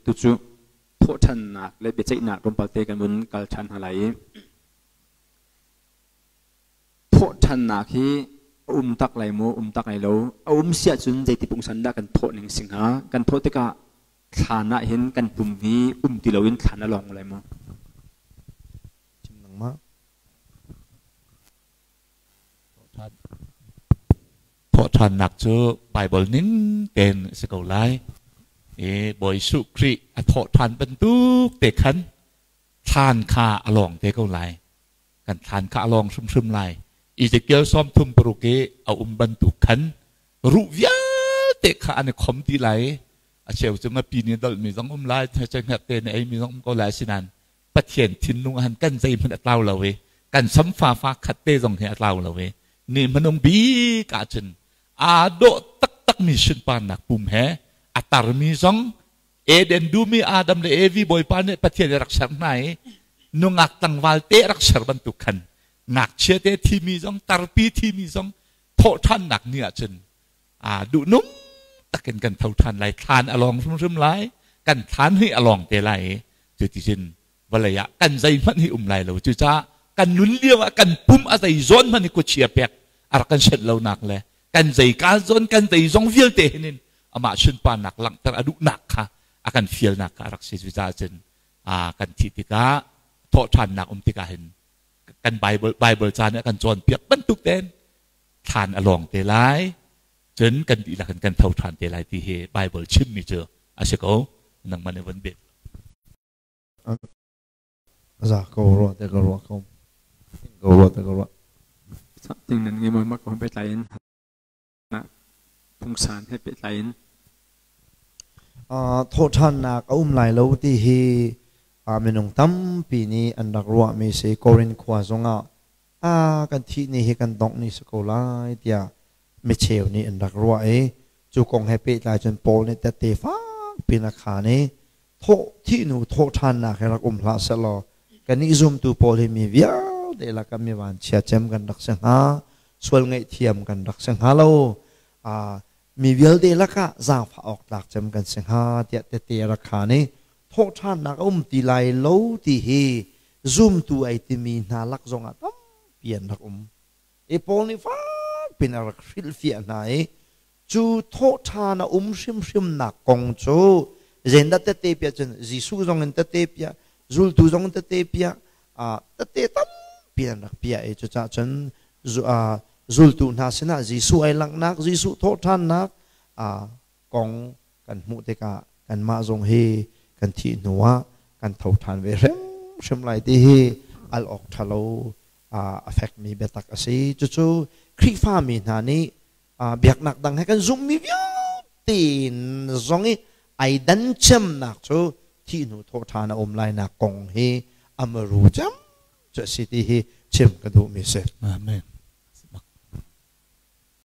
Tucu thawhṭhannak le biaceihnak tlawmpal te kan vun kal ṭhan hna lai i thawhṭhannak hi a um tak lai maw, um tak lai lo? A um si ahcun zeiti pungsan dah kan thawh ning si hnga? Kan thawh tikah thlan ah hin kan pum hi um ti loin thlan a lawng lai maw? Chim nangmah. Thawhṭhannak cu Baibal ning tein a si ko lai. I Bawi Jesuh Khrih a thawhṭhan bantuk te khan thlan kha a lawng te ko lai. Kan thlan kha a lawng hrimhrim lai. Ezekiel 36 i a um bantuk khan ruh vialte kha an i khom ti lai. A cheu cu ngapi nih dolhmi zong um lai, hnekte nih eimi zong um ko lai. Asinain Pathian thinlung ah kan zeihmanh a tlau lo i kan samfa fa khat te zong hi a tlau lo i ni hmanung bik ahcun aa dawh taktakmi sunparnak pum he a tarmi zong Eden dum i Adam le Evi Bawipa nih Pathian rak ser hna i nungak tlangval te rak ser bantuk khan ngakchia te thimi zong tarpi thimi zong thawhṭhannak ni ahcun aa duhnung takin kan tho ṭhan lai. Thlan a lawng hrimhrim lai, kan thlan hi a lawng te lai i cuticun vawlei ah kan zeihmanh hi um lai lo. Cucaah kan nun lio ah kan pum a zei zawn hmanh hi khuachia pek a rak kan senh lonak le kan zei ka zawn kan zei zong vialte hin in amah sunparnak langhter a duhnak kha a kan fialnak kha a rak si. Cucaah cun kan thih tikah, thawhṭhannak um tikah hin kan Bible Bible ca nih a kan cawnpiak bantuk tein thlan a lawng te lai, cun kan dihlak in kan tho ṭhan te lai ti hi Bible chimmi cu a si ko. Nangmah nih von bet. Za ko ruah te ko ruah ko ko ruah te ko ruah. Ting nan ngi mo ma ko pehtlai in phungsan he pehtlai in. Thawhṭhannak a um lai lo ti hi minung tampi nih an rak ruahmi si. Korin khua zongah a kan thih ni hi kan dongh ni si ko lai tiah micheu nih an rak ruah i cu kong he pehtlai cun Paul nih tette fak pin a khaan i thawh thih hnu thawhṭhannak hi rak um hlah sehlaw kannih zumtu pawl hi mi vialte lakah mi vanchia cem kan rak si hnga, sual ngaihthiam kan rak si hnga lo, mi vialte lakah zaangfah awk tlak cem kan si hnga tiah tette a rak khaan i thawhṭhannak a um ti lai lo ti hi zumtu ai timi hna lak zongah tampi an rak um i Paul nih fak pin a rak hrilhfiah hna i cu thawhṭhan a um hrimhrimnak kong cu zeidah tette piah cun Jesuh zong in tette piah, zultu zong in tette piah, tette tampi an rak piah i cucaah cun zultu hna sinah Jesuh ai langhnak, Jesuh thawhṭhannak kong kan hmuh tikah kanmah zong hi kan thih hnuah kan tho ṭhan ve hrimhrim lai ti hi al awk ṭhalo a fekmi biatak a si. Cucu Khrihfami hna nih biaknak dang he kan zumhmi vialte zong i ai dan cemnak cu thih hnu thawhṭhan a um lainak kong hi a maru cem cu a si ti hi chim ka duhmi si. Amen.